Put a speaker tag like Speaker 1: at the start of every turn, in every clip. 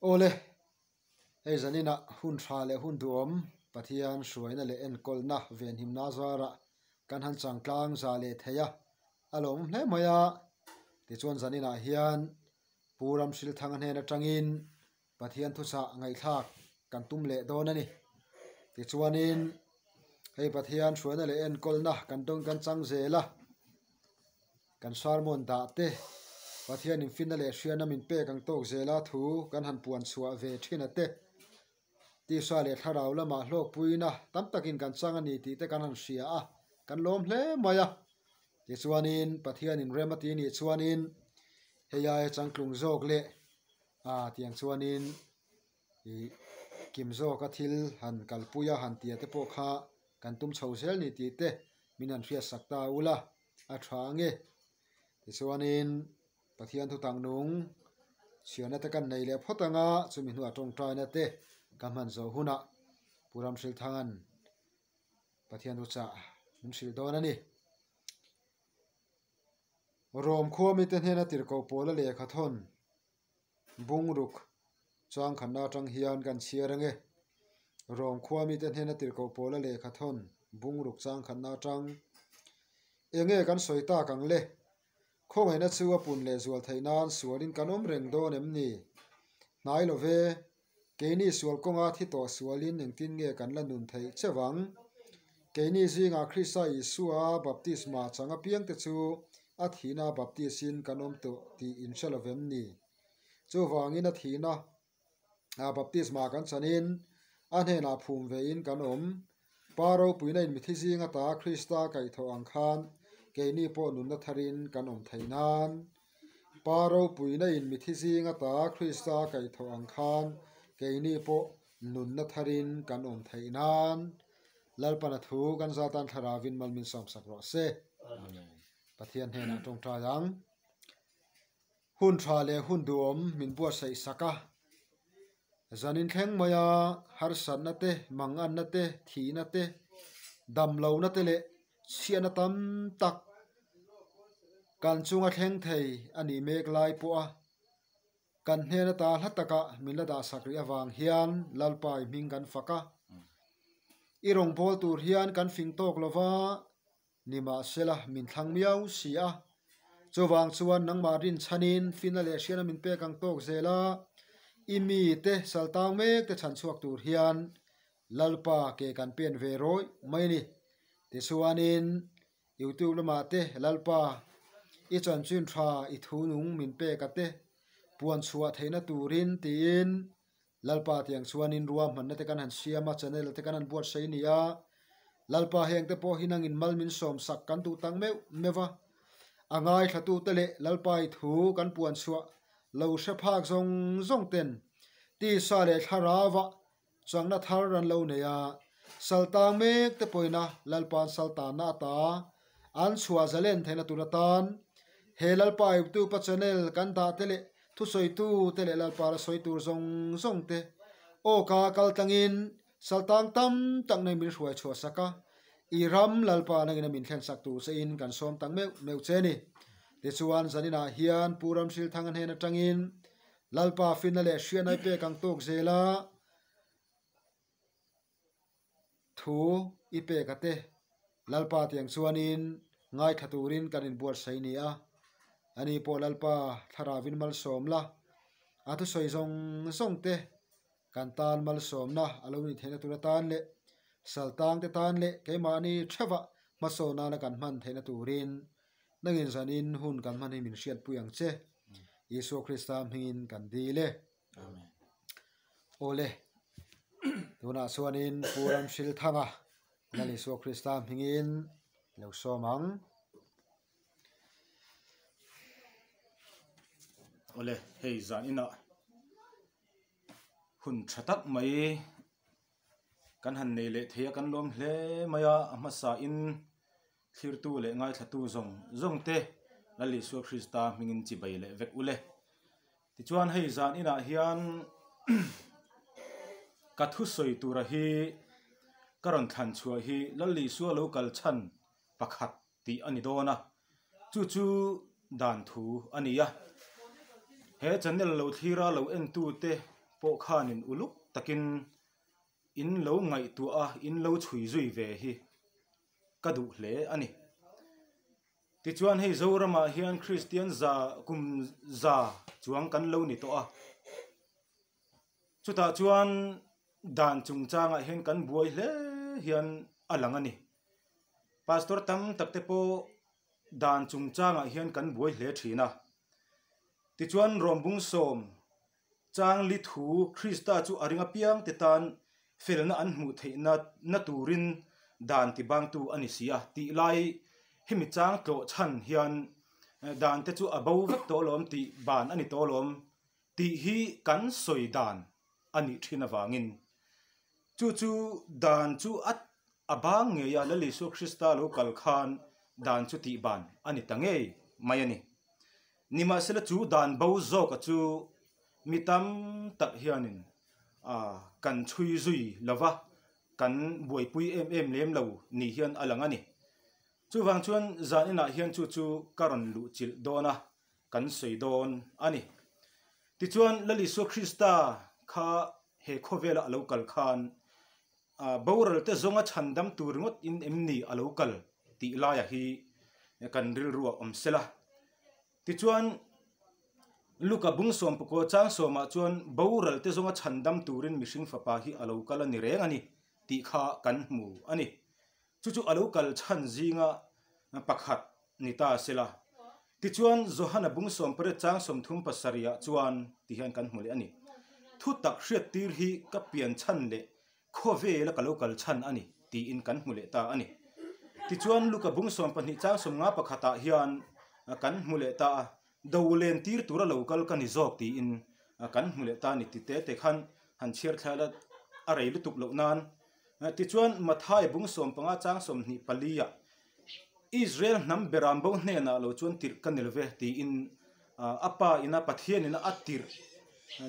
Speaker 1: Awle, hei zaninah hun tha leh hun duhawm Pathian hruaina leh enkawlna venhimna zarah kan han changtlang za leh thei a, a lawmawm hle mai a. Tichuan zaninah hian Pu Ramhrilthanga hnen atangin Pathian thuchah ngaihthlak kan tum leh dawn a ni. Tichuanin hei Pathian hruaina leh enkawlna kan dawng kan chang zel a, kan sermon dah te Pathian infinna leh hriatna min pek ang tawk zela thu kan han puan chhuah ve thin a te, tisa leh thlarau lamah hlawkpuina tam takin kan chang a ni tih te kan han hria a, kan lawm hle mai a. Tichuanin Pathian inrem a ti nih chuanin hei aia changtlung zawk leh a tiang chuanin ih kim zawka thil han kalpui a han tia te pawh kha kan tum chho zel ni tih te min han hriatsak ta ula a tha ange. Tichuanin Pathian thutang nung chhiarna te kan nei leh phawt anga chumi hnuah tawngtaina te ka hman zawh hunah Pu Ramhrilthanga'n Pathian thuchah min hrilh dawn a ni. Rom khua mite hnena tirhkoh pawla lehkha thawn Bungruk chang khatna atang hian kan chhiar ange. Rom khua mite hnena tirhkoh pawla lehkha thawn bungruk chang khatna atang enge kan sawi tak ang le? Khawngaihna chu a pun leh zual theih nan sualin kan awm reng dawn em ni? Hnai lo ve, keini sual kawnga thi tawh sualin engtin nge kan la nun theih cheu ang? Keini zingah Krista Isua baptisma chang apiangte chu a thihna baptisin kan awm tawh tih in hre lo vem ni? Chuvangin a thihna baptisma kan chanin a hnenah phum vein kan awm. Pa ropuina in mithi zing ata Krista kaihthawh ang khan keini pawh nunna tharin kan awm theih nan. Pa ropuina in mithi zing ata Krista kaihthawh ang khan keini pawh Nunna tharin kan awm theih nan Lalpana thu kan zatan thlaravin mal min sawmsak rawh se. Pathian hnenah tawngtai ang. Hun tha leh hun duhawm min buatsaih sak a. Zanin thleng maia harsatna te, manganna te, thihna te, damlohna te leh chhiatna tam tak kan chunga thleng thei a nih mek lai pawha Kan hnen ata hla takah min la dahsak rih avang hian Lalpa i hming kan fak a. I rawngbâwl tur hian kan fing tâwk lo va, nimahsela min thlang miau si a. Chuvang chuan nangmah rinchhanin fina leh hriatna min pek ang tâwk zel a, i mite saltang mek te chhan chhuak tur hian Lalpa ke kan pen ve rawih mai a ni. Tichuanin Youtube lamah te Lalpa i chanchin tha i thu nung min pek a te puan chhuah theihna turin tiin Lalpa tiang chuanin ruahmanna te kan han siam a, channel te kan han buatsaih a ni a. Lalpa heng te pawh hi nangin mal min sawm sak kan duh tak meuh meuh va. A ngaithla te leh Lalpa i thu kan puan chhuah lo hre phak zawng zawng ten tisa leh thlarauah Changna thar an lo nei a, saltang mek te pawhin a Lalpa'n saltanna ata an chhuah zalen theihna tur atan he Lalpa Youtube-a channel kan dah te leh thusawitu te leh Lalpa la sawi tur zawng zawng te awka kal tlangin saltang tam tak nei min hruai chhuah sak a, i ram Lalpa nangin a min thlen sak tur chein kan sawm tak meuh meuh che a ni. Tichuan zaninah hian Pu Ramhrilthanga hnen atangin Lalpa finna leh hriatna i pek ang tawk zel a, thu i pek a te. Lalpa tiang chuanin ngaithla turin kan inbuatsaih ni a, ani pawh Lalpa thlarauin malsawm la, a thusawi zawng zawng te kan tan malsawmna a lo nih theihna tur atan leh saltang te tan leh keimahni theuhah hmasawn nana kan hman theihna turin Nangin zanin hun kan hman hi min hriatpui ang che. Isua Krista hmingin kan dil e. Amen. Awle. Tunah chuanin Pu Ramhrilthanga Lal Isua Krista hmingin lo sawm ang.
Speaker 2: Awle, hei zan inah hun tha tak mai kan han nei leh thei a kan lawm hle mai a, a hmasa in Thlirtu leh ngaithlatu zawng zawng te Lal Isua Krista hmingin chibai leh vek ule. Tichuan hei zan inah hian ka thusawi tura hi ka rawn thlan chhuah hi Lal Isua lo kal chhan pakhat tih a ni dawn a, chu chu dan thu a ni a. He channel lo thlira lo entu te. pawh khanin uluk takin in lo ngaihtuah a, in lo chhui zui ve hi ka duh hle a ni. Tichuan hei Zoramah hian Kristian za kum za chuang kan lo ni tawh a, chutah chuan dan chungchangah hian kan buai hle hian a lang a ni. Pastor tam tak te pawh dan chungchangah hian kan buai hle thin a. Tichuan Rawmbung sawm Changli thu Krista chu a ring apiang te tan felna an hmuh theihna na turin dan tibangtu a ni si a tih lai hemi chang tlawh chhan hian dan te chu a bo vek tawh alawm tih ban a ni tawh alawm tih hi kan sawi dan a nih thin avangin chu chu dan chu a a bang ngei a Lal Isua Krista lo kal khan dan chu tih ban a ni ta ngei mai a ni. Nimahsela chu dan bo zawka chu mi tam tak hianin kan chhui zui lova, kan buaipui em em lem lo ni hian a lang a ni. Chuvang chuan zan inah hian chu chu ka rawn luh chilh dawn a, kan sawi dawn a ni. Tichuan Lal Isua Krista kha he khawvela a lo kal khan boral te zawnga chhandam tur ringawt in em ni a lo kal tih laia hi kan rilru a awm sela. Tichuan Luka bung sawm pakua chang sawmah chuan boral te zawnga chhandam turin mihring fapa hi a lo kal a ni reng a ni tih kha kan hmu a ni. Chu chu a lo kal chhan zinga pakhat ni ta sela. Tichuan Johana bung sawmpariat chang 30 pasarihah chuan ti hian kan hmu leh a ni. Thu tak hriat tir hi ka pian chhan leh khawvela ka lo kal chhan a ni tiin kan hmu leh ta a ni. Tichuan Luka bung 12 chang 50 pakhatah hian kan hmu leh ta a, do len tir tura lo kal ka ni zawk tiin kan hmu leh ta a ni ti te te khan han chhiar thlai la a rei lutuk loh nan. Tichuan Mathai bung 15 chang 24 ah Israel hnam beram bo hnenah lo chuan tirh ka ni love tiin a pa ina Pathian ina a tirh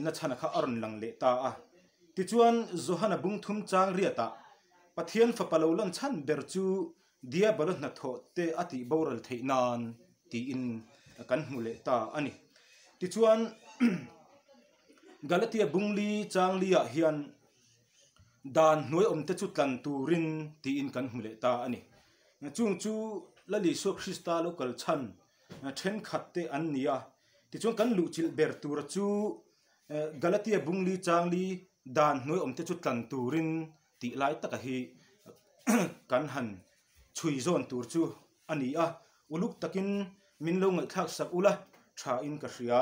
Speaker 2: na chhana kha a rawn lang leh ta a. Tichuan Johana bung thum chang riatah Pathian fapa lo lan chhan ber chu Diabolo hnathawh te a tih boral theih nan tiin kan hmu leh ta a ni. Tichuan Galatia bung li chang li ah hian Dan hnuai awmte chu tlan turin tiin kan hmu leh ta a ni. Chung chu Lal Isua Krista lo kal chhan thenkhat te an ni a. Tichuan kan luhchilh ber tura chu Galatia bungli changli dan hnuai awmte chu tlan turin tih lai taka hi kan han chhui zawn tur chu a ni a. Uluk takin min lo ngaihthlak sak ula tha in ka hria.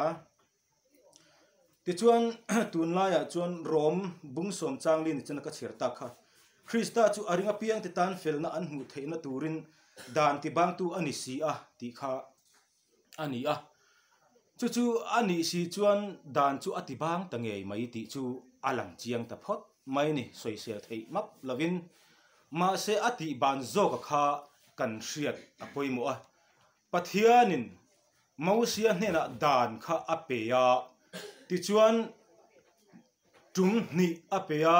Speaker 2: Tichuan, tunlaiah chuan Rom bung sawm changli ni chuan ka chhiar tak kha. Krista chu a ring apiangte tan felna an hmuh theihna turin dan tibangtu a ni si a tih kha a ni a. Chu chu a nih si chuan dan chu a tibang ta ngei mai tih chu a lang chiang ta phawt mai ni, sawisel theih map lovin. Mahse a tihban zawka kha kan hriat a pawimawh a. Pathianin Mosia hnenah dan kha a pe a, tichuan tum hnih a pe a,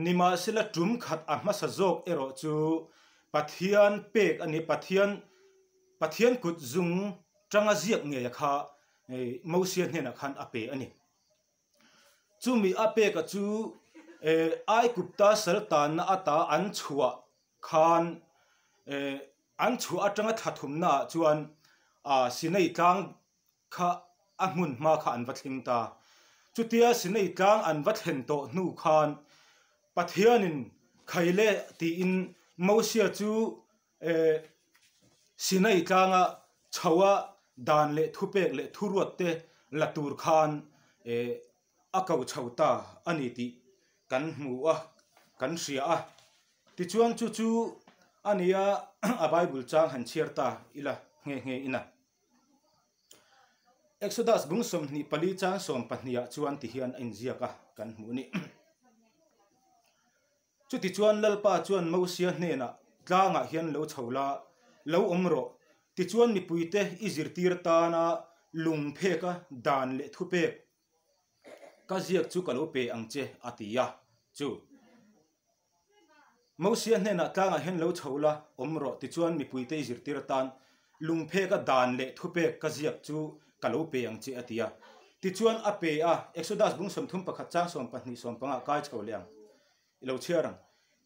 Speaker 2: nimahsela tum khat a hmasa zawk erawh chu Pathian pek a ni, Pathian Pathian kut zung tanga ziak ngeia kha Mosia hnenah khan a pe a ni. Chumi a peka chu Aigupta saltanna ata an chhuah khan an chhuah atanga thla thumna ah chuan Sinai tlang kha a hmun hma kha an va thleng ta. Chutia Sinai tlang an va thlen tawh hnu khan Pathianin Khaile tiin Mosia chu Sinai tlanga chhoa dan leh thupek leh thuruat te la tur khan a ko chho ta a ni tih kan hmu a, kan hria a. Tichuan chu chu a nia a Bible chang han chhiar ta ila nghe nghe ina. Exodus bung 24 chang 12 ah chuan ti hian a inziak a kan hmuh ni. Chutichuan Lalpa chuan Mosia hnenah tlangah hian lo chho la, lo awm rawh. Tichuan mipuite i zirtir tana lung pheka dan leh thupek ka ziak chu ka lo pe ang che a ti a chu. Mosia hnenah tlangah hian lo chho la awm rawh tichuan mipuite i zirtir atan lungpheka dan leh thupek ka ziak chu ka lo pe ang che a ti a. Tichuan a pe a, Exodus bung 31 chang 12 15 kai chho leh ang. I lo chhiar ang.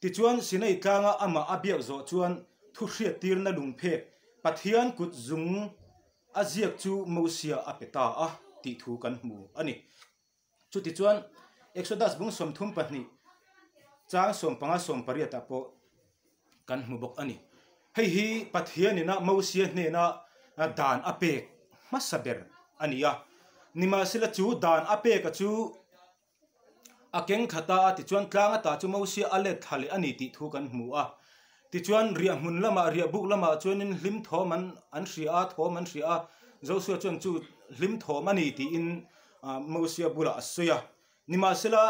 Speaker 2: Tichuan Sinai tlanga amah a biak zawh chuan thu hriattirna lungphek Pathian kut zung a ziak chu Mosia a pe ta a tih thu kan hmu a ni. Chutichuan Exodus bung 32 chang 15 18 ah pawh kan hmu bawk a ni. Hei hi Pathianina Mosia hnena dan a pek hmasa ber a ni a. Nimahsela chu dan a peka chu a keng thla ta a, tichuan tlang ata chu Mosia a let thla leh a ni tih thu kan hmu a. Tichuan riah hmun lamah, riah buk lamah chuanin hlim thawm an an hria a, thawm an hria a, Joshua chuan chu hlim thawm a ni tiin Mosia bulah a sawi a. Nimahsela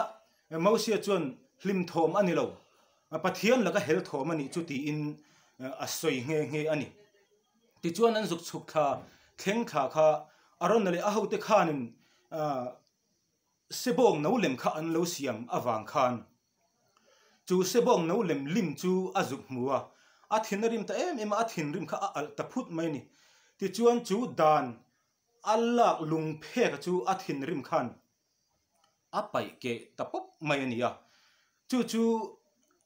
Speaker 2: Mosia chuan hlim thawm a ni lo, Pathian laka hel thawm a nih chu tiin a sawi nghe nghe a ni. Tichuan an zuk chhuk thla thleng thla kha Arona leh a hote khanin Sebawng no lem kha an lo siam avang khan chu sebawng no lem lim chu a zuk hmu a, a thin a rim ta em em a, a thinrim kha a alh ta phut mai a ni. Tichuan chu dan a lak lung phek chu a thinrim khan a paih keh ta pawp mai a ni a, chu chu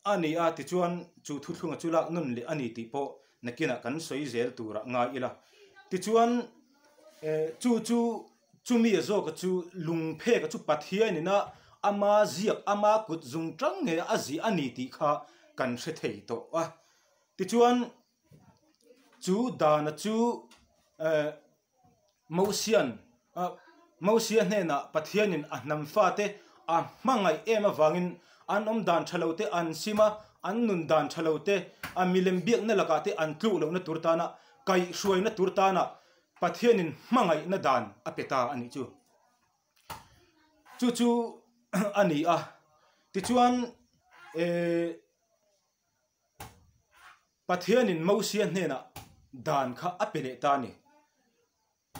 Speaker 2: a ni a, tichuan chu thuthlunga chu lak nawn leh a ni tih pawh nakinah kan sawi zel turah ngai ila. Tichuan chu chu Chumi a zawka chu lungpheka chu Pathianin a ama ziak, ama kut zung tang nge a ziah a ni tih kha kan hre thei tawh a. Tichuan, chu dana chu eh Mosian Mosia hnenah Pathianin a hnam fate a hmangaih em avangin an awm dan tha lo te an sim a, an nun dan tha lo te, a milem biakna lakah te an tluk lohna tur tana kaihhruaina tur tana Pathianin hmangaihna dan a pe ta a nih chu. Chu chu a ni a. Tichuan eh Pathianin Mosia hnenah dan kha a pe leh ta a ni.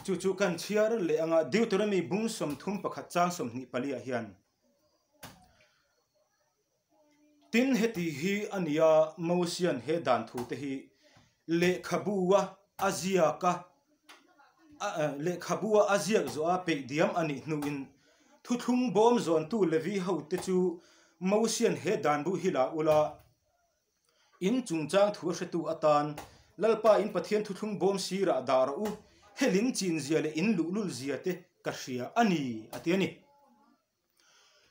Speaker 2: Chu chu kan chhiar leh anga Deuteronomy bung 31 chang 24 ah hian Tin heti hi a ni a, Mosian he dan thu te hi lehkhabu a a ziak a, lehkhabu a a ziak zawh a peih diam a nih hnuin thuthlung bawm zawntu Levi hote chu Mosian he dan bu hi la ula, In chungchang thu a hretu atan Lalpa in Pathian thuthlung bawm sirah dah rawh u, helin chinzia leh in luhlul zia te ka hria a ni, a ti a ni.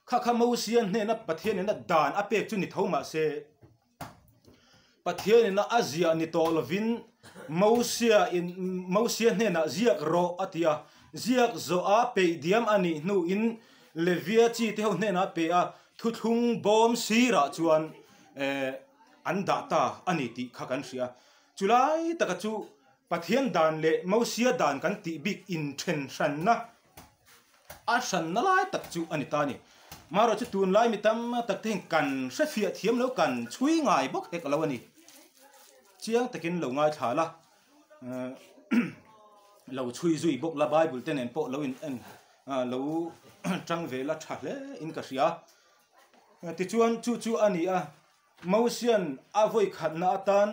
Speaker 2: Kha kha Mosia hnena Pathianina dan a pek chu ni tho mah se, Pathianina a ziah ni tawh lovin Mosia in Mosia hnenah ziak rawh a ti a, ziak zawh a peih diam a nih hnuin Levia chi te ho hnenah a pe a, thuthlung bawm sirah chuan eh an dah ta a ni tih kha kan hria. Chulai taka chu Pathian dan leh Mosia dan kan tih bik inthen hranna A hranna lai tak chu a ni ta a ni. Marawh chu tunlai mi tam tak te hian kan hrefiah thiam lo, kan chhui ngai bawk hek lo a ni. Chiang takin lo ngaithla la, lo chhui zui bawk la, Bible te nen pawh lo in en lo tang ve la tha hle in ka hria. Tichuan chu chu a ni a, Mosian a vawi khatna atan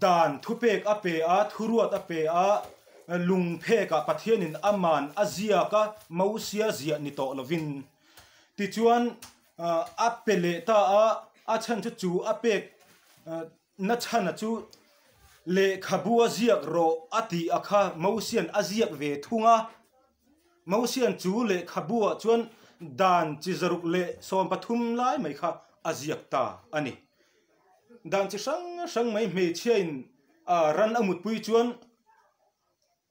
Speaker 2: Dan thupek a pe a, thuruat a pe a, lungphekah Pathianin a man a ziak a, Mosia ziah ni tawh lovin. Tichuan, a pe leh ta a, a chhan chu chu a pek na chhana chu lehkhabu a ziak rawh a tih a kha Mosian a ziak ve thung a. Mosian chu lehkhabuah chuan dan chi 113 lai mai kha a ziak ta a ni. Dan chi hrang hrang mai hmeichhiain ran a mutpui chuan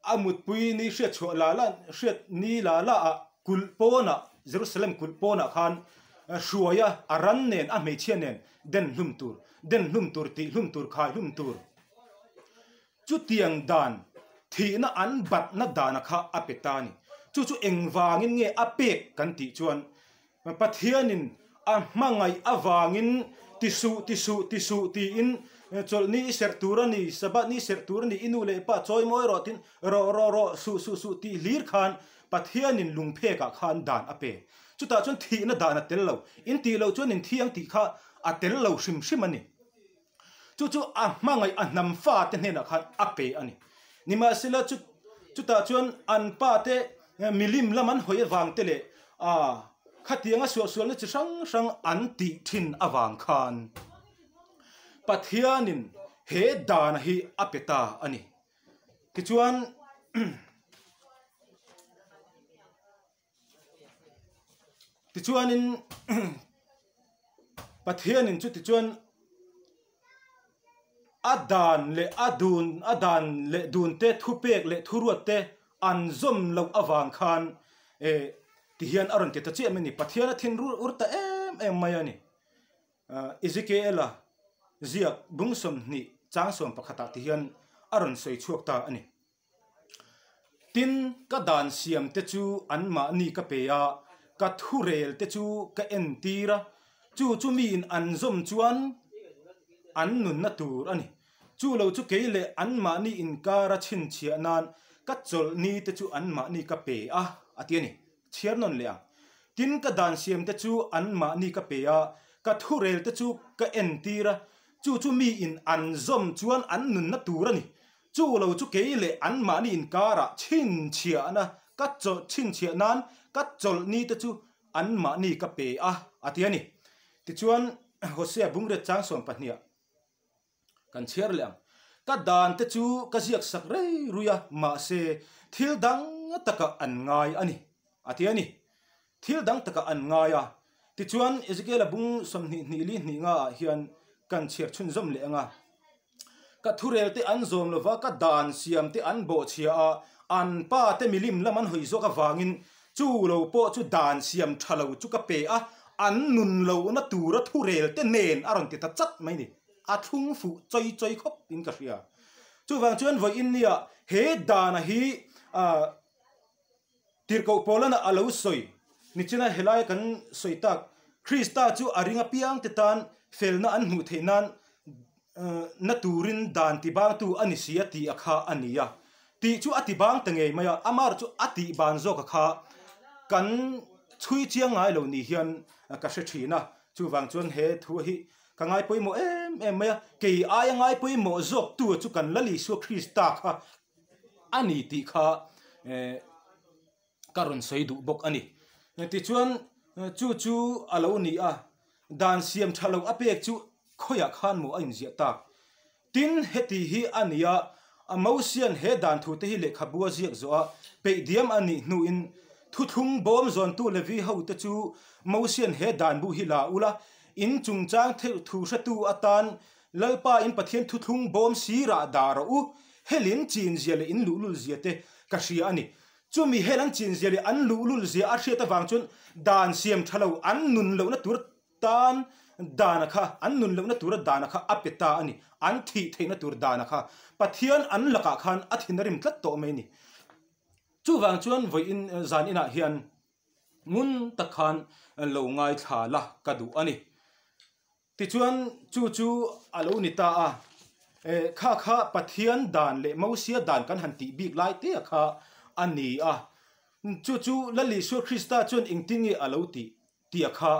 Speaker 2: a mutpui ni hriat chhuah la la hriat ni la la ah kulh pawnah Jerusalem kulh pawnah khan hruai a a ran nen a hmeichhia nen den hlum tur den hlum tur tih hlum tur khai hlum tur chutiang dan thihna an batna dana kha a pe ta a ni. Chu chu engvangin nge a pek kan tih chuan Pathianin a hmangaih avangin ti suh, ti suh, ti suh tiin chawlhni i serh tur a ni, Sabbath ni i serh tur a ni, i nu leh i pa chawi mawi rawh tiin rawh, rawh, rawh, suh, suh, suh tih hlir khan Pathianin lungphekah khan dan a pe. Chutah chuan thihna dan a tel lo. In tih loh chuan in thi ang tih kha a tel lo hrim hrim a ni. Chu chu a hmangaih a hnam fate hnenah khan a pe a ni. Nimahsela chu Chutah chuan an pa te milim lam an hawi avang te leh khatianga suahsualna chi hrang hrang an tih thin avang khan Pathianin he dana hi a pe ta a ni. Tichuan Tichuanin Pathianin chu tichuan a dan leh a dun a dan leh dun te thupek leh thuruat te an zawm loh avang khan eh tihian a rawn ti ta chiah mai a ni. Pathian a thin ur ta em em mai a ni. Ezekiela ziak bung 20 chang 11 ah tihian a rawn sawi chhuak ta a ni. Tin, ka dan siam te chu anmahni ka pe a, ka thurel te chu ka entir a, chu chu miin an zawm chuan an nunna tur a ni. Chu lo chu kei leh anmahni inkara chhinchhiah nan ka chawlhni te chu anmahni ka pe a, a ti a ni. Chhiar nawn leh ang. Tin, ka dan siam te chu anmahni ka pe a, ka thurel te chu ka entir a, chu chu miin an zawm chuan an nunna tur a ni. Chu lo chu kei leh anmahni inkarah chhinchhiahna ka chawlh chhinchhiah nan ka chawlh ni te chu anmahni ka pe a, a ti a ni. Tichuan, Hosea bungriat chang 12 ah kan chhiar leh ang. Ka dan te chu ka ziak sak rei rui a, mahse thil dang takah an ngai a ni, a ti a ni. Thil dang takah an ngai a. Tichuan, Ezekiela bung 20 hnih li hnih nga ah hian kan chhiar chhunzawm leh ang a. Ka thurel te an zawm lova, ka dan siam te an bawhchhia a, an pa te milim lam an hawi zawk avangin chu lo pawh chu dan siam tha lo chu ka pe a, an nun lohna tura thurel te nen a rawn ti ta chat mai ni. A thlung fuh chawi chawi khawp in ka hria. Chuvang chuan vawiin nia he dana hi ah Tirhkoh Paulana a lo sawi nichina helai kan sawi tak Krista chu a ring apiang te tan felna an hmuh theih nan na turin dan tibangtu a ni si a tih a kha a ni a. Tih chu a tibang ta ngei mai a, amar chu a tihban zawk a kha kan chhui chiang ngai lo ni hian ka hre thin a. Chuvang chuan he thu hi ka ngai pawimawh em em mai a, kei aia ngai pawimawh zawk tu chu kan Lal Isua Krista kha a ni tih kha ka rawn sawi duh bawk a ni. Tichuan chu chu a lo ni a, dan siam tha lo a pek chu khawiah khan maw a inziah tak. Tin, heti hi a ni a, Mosian he dan thute hi lehkhabu a ziak zawh a, peih diam a nih hnuin thuthlung bawm zawntu Levi hote chu Mosian he dan bu hi la ula, in chungchang thu hretu atan Lalpa in Pathian thuthlung bawm sirah dah rawh u, helin chinzia leh in luhlul zia te ka hria a ni. Chumi hel an chinzia leh an luhlul zia a hriat avang chuan dan siam tha lo an nun lohna tur tan dana kha an nun lohna tura dana kha a pe ta a ni. An thih theihna tur dana kha Pathian an lakah khan a thin a rim tlat tawh mai a ni. Chuvang chuan vawiin zan inah hian ngun tak khan lo ngaithla la ka duh a ni. Tichuan, chu chu a lo ni ta a, kha kha Pathian dan leh Mosia dan kan han tih bik lai te a kha a ni a. Chu chu Lal Isua Krista chuan engtin nge a lo tih tih a kha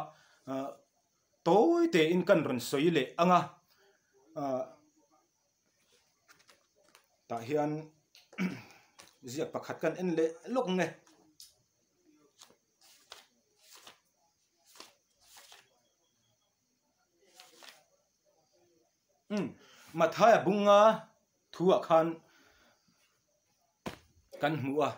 Speaker 2: tawi tein kan rawn sawi leh ang a. Tah hian ziak pakhat kan en leh lawk nge. Umm Mathaia bunga thuah khan kan hmu a,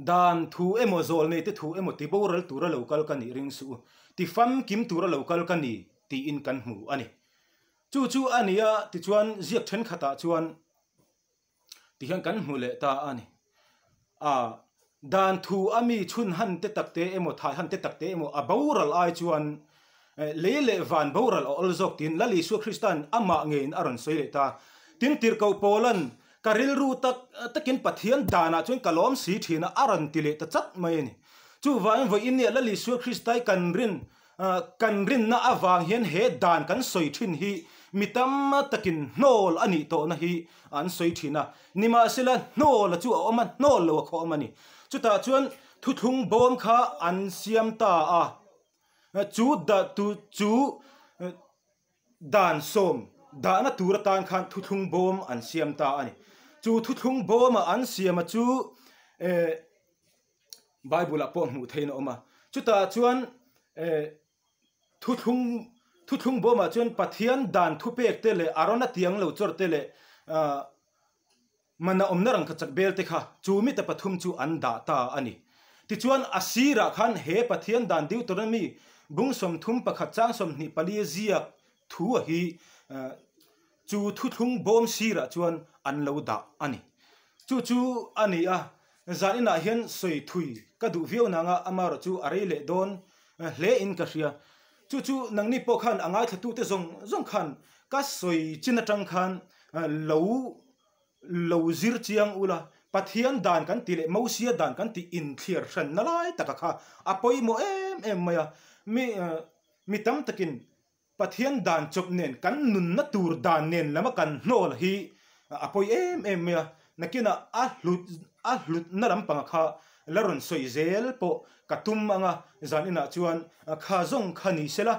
Speaker 2: dan thu emaw zawl nei te thu emaw ti boral tura lo kal ka nih ring suh u, ti famkim tura lo kal ka ni tiin kan hmu a ni. Chu chu a ni a tichuan ziak thenkhatah chuan Tihian kan hmu leh ta a ni. A dan thu a mi chhun han te tak te emaw thai han te tak te emaw a boral ai chuan lei leh van boral a awl zawk tiin Lal Isua Krista'n amah ngeiin a rawn sawi leh ta. Tin tirhkoh Paula'n ka rilru tak takin Pathian danah chuan ka lawm si thin a a rawn ti leh ta chat mai a ni. Chuvangin vawiin nia Lal Isua Kristai kan rin Kan rinna avang hian he dan kan sawi thin hi mi tam takin hnawl a nih tawhna hi an sawi thin a. Nimahsela hnawla chu a awm a, hnawl lo a khaw awm a ni. Chutah chuan thuthlung bawm kha an siam ta a, chu da tu chu Dan 10 dahna tur atan khan thuthlung bawm an siam ta a ni. Chu thuthlung bawma an siama chu Bible ah pawh hmuh theihin a awm a. Chutah chuan thuthlung thuthlung bawmah chuan Pathian dan thupek te leh Arona tiang lo chawr te leh Mana awmna rangkachak bel te kha chu mite pathum chu an dah ta a ni. Tichuan a sirah khan he Pathian dan Deuteronomy bung 31 chang 24 ziak thu a hi chu thuthlung bawm sirah chuan an lo dah a ni. Chu chu a ni a, zan inah hian sawi thui ka duh viau nanga amaherawh chu a rei leh dawn hle in ka hria. Chu chu nangni pawh khan a ngaithlatute zawng zawng khan ka sawi chin atang khan lo lo zir chiang ula, Pathian dan kan tih leh Mosia dan kan tih inthliar hranna lai taka kha a pawimawh em em mai a. Mi mi tam takin Pathian dan chawp nen kan nunna tur dan nen lama kan hnawl hi a pawi em em mai a. Nakinah a hlut a hlutna lampanga kha la rawn sawi zel pawh ka tum ang a, zan inah chuan kha zawng kha ni sela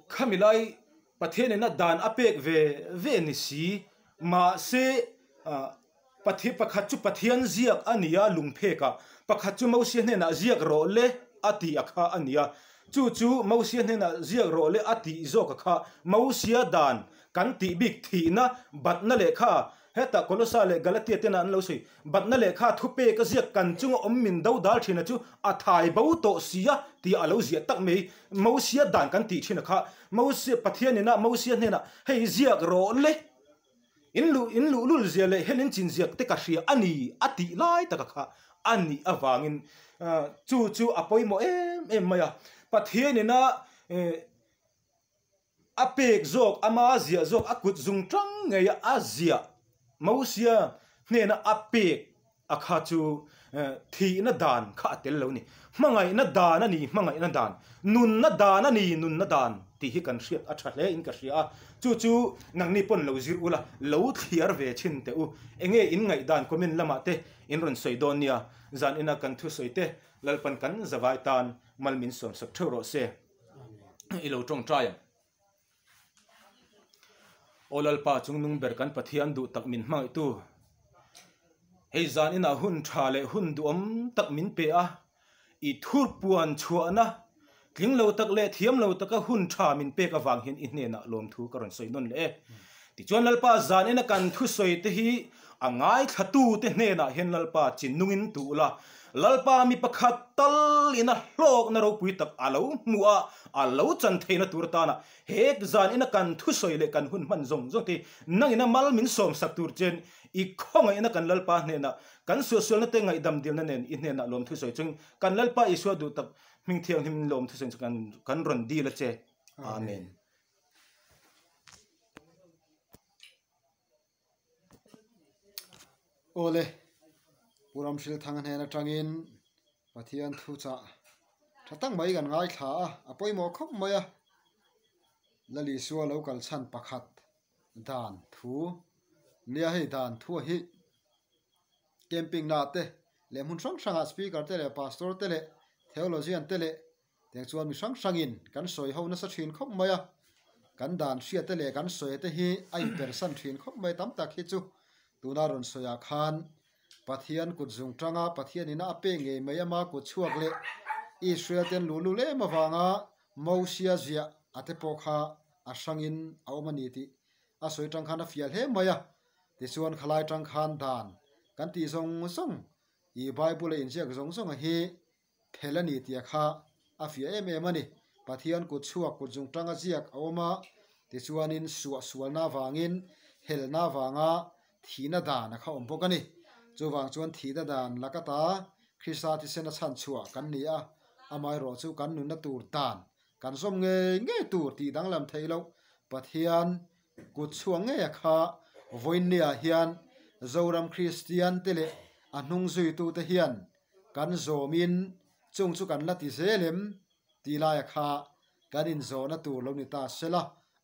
Speaker 2: Khami lai Pathianin a dan a pek ve ve ni si, mahse Pathian pakhat chu Pathian ziak a ni a lungphek ah, pakhat chu Mosia hnenah ziak rawh le a tih a kha a ni a, chu chu Mosia hnenah ziak rawh le a tih zawk a kha Mosia dan kan tih bik thihna batna lehkha Hetah Kolosa leh Galatia tena an lo sawi, Batna lehkha thupek a ziak kan chunga awm min do dal thin a chu a thai bo tawh si a tih a lo ziah tak mai. Mosia dan kan tih thin a kha. Mosia, Pathian ina Mosia hnenah, Hei ziak rawh le, in luh in luh lul zia leh hel in chin ziak te ka hria a ni a tih lai taka kha a nih avangin chu chu a pawimawh em em mai a. Pathian ina A pek zawk, ama ziah zawk, a kut zung tang ngeia a ziah Mosia hnena a pek a kha chu thihna dan kha a tel lo ni. Hmangaihna dan a ni, hmangaihna dan. Nunna dan a ni, nunna dan tih hi kan hriat a tha hle in ka hria a. Chu chu nangni pawn lo zir ula, lo thliar ve thin teh u. Enge in ngaihdan comment lamah te in rawn sawi dawn nia. Zan ina kan thusawi te Lalpan kan zavai tan mal min sawmsak theuh rawh se. I lo tawngtai ang. Aw Lalpa chungnung ber kan Pathian duh tak min hmangaihtu. Hei zan inah hun tha leh hun duhawm tak min pe a, i thurpuan chhuahna tling lo tak leh thiam lo taka hun tha min pek avang hian i hnenah lawmthu ka rawn sawi nawn leh e. Tichuan Lalpa zan ina kan thusawi te hi a ngaithlatute hnenah hian Lalpa chinnungin tu ula, Lalpa mi pakhat tal ina hlawkna ropui tak a lo hmuh a, a lo chan theihna tur atana he zan ina kan thusawi leh kan hun hman zawng zawng te nangina mal min sawmsak tur chen i khawngaihna kan Lalpa hnenah kan suahsualna te ngaihdam dilna nen i hnenah lawm thusawi chung kan Lalpa Isua duh tak hming thianghlim lawm thusawi chu kan rawn dil a che. Amen.
Speaker 1: Awle, Pu Ramhrilthanga hnen atangin Pathian thu chah tha tak mai kan ngaithla a, a pawimawh khawp mai a. Lalisua lo kal chhan pakhat dan thu nia hei dan thu hi camping na te leh hmun hrang hrangah speaker te leh pastor te leh theologian te leh Tiang chuan mi hrang hrangin kan sawi ho nasa thin khawp mai a, kan dan hriat te leh kan sawi te hi a inpersan thin khawp mai tam tak hi chu tuna rawn sawiah khan Pathian kut zung tanga Pathian ina a pek ngei mai ama kut chhuak leh Israel ten luh lul em avanga Mosia ziah a te pawh kha a hrangin a awm a ni tih a sawi tang khan a fiah hle mai a, tichuan khalai tang khan dan kan tih zawng zawng i Bible a inziak zawng zawng a hi Phel a ni tia kha a fiah em em a ni. Pathian kut chhuak kut zung tanga ziak a awm a, tichuanin suahsualna avangin helna avanga thihna dan a kha awm bawk a ni. Chuvang chuan thihna dan lakata Krista thisen a chhan chhuah kan ni a, amaherawh chu kan nunna tur dan kan zawm ngei ngei tur tih danglam theih loh Pathian kut chhuak ngei a kha vawiinniah hian Zoram Kristian te leh a hnung zuitute hian Kan zawmin chung chu kan la ti zel em? Tih laia kha kan inzawhna tur lo ni ta sela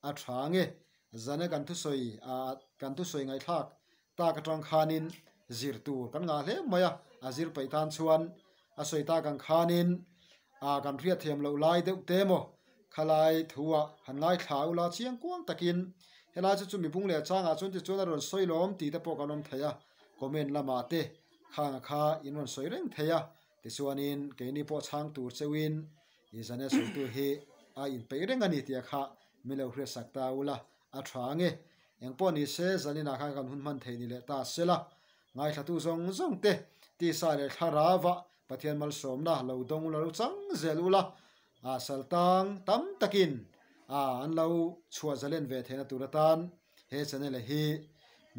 Speaker 1: a tha nge? Zana kan thusawi a kan thusawi ngaihthlak tak atang khanin zir tur kan ngah hle mai a, a zir paih tan chuan a sawi tak ang khanin a kan hriatthiam loh lai deuh te maw? Khalai thu ah han ngaithla ula chiang kuang takin Helai chu chumi bung leh changah chuan tichuan a rawn sawi lawm tih te pawh kan awm thei a, comment lamah te khanga kha in rawn sawi reng thei a, tichuanin keini pawh chhang tur cheuhin i zane sawitu hi a inpeih reng a ni tih kha min lo hriatsak ta ula a tha ange. Engpawh ni se zaninah khan kan hun hman thei ni leh ta sela, ngaithlatu zawng zawng te tisa leh thlarau ah Pathian malsawmna lo dawng ula lo chang zel ula, a saltang tam takin a an lo chhuah zalen ve theihna tur atan he channel hi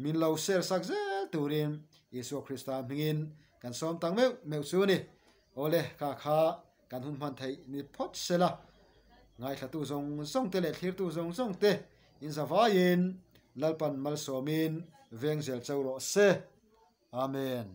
Speaker 1: min lo share sak zel turin Isua Krista hmingin kan sawm tak meuh meuh chu a ni. Awle kha kha kan hun hman theih ni phawt sela, ngaithlatu zawng zawng te leh thlirtu zawng zawng te inzavaiin Lalpan malsawmin veng zel chau rawh se. Amen.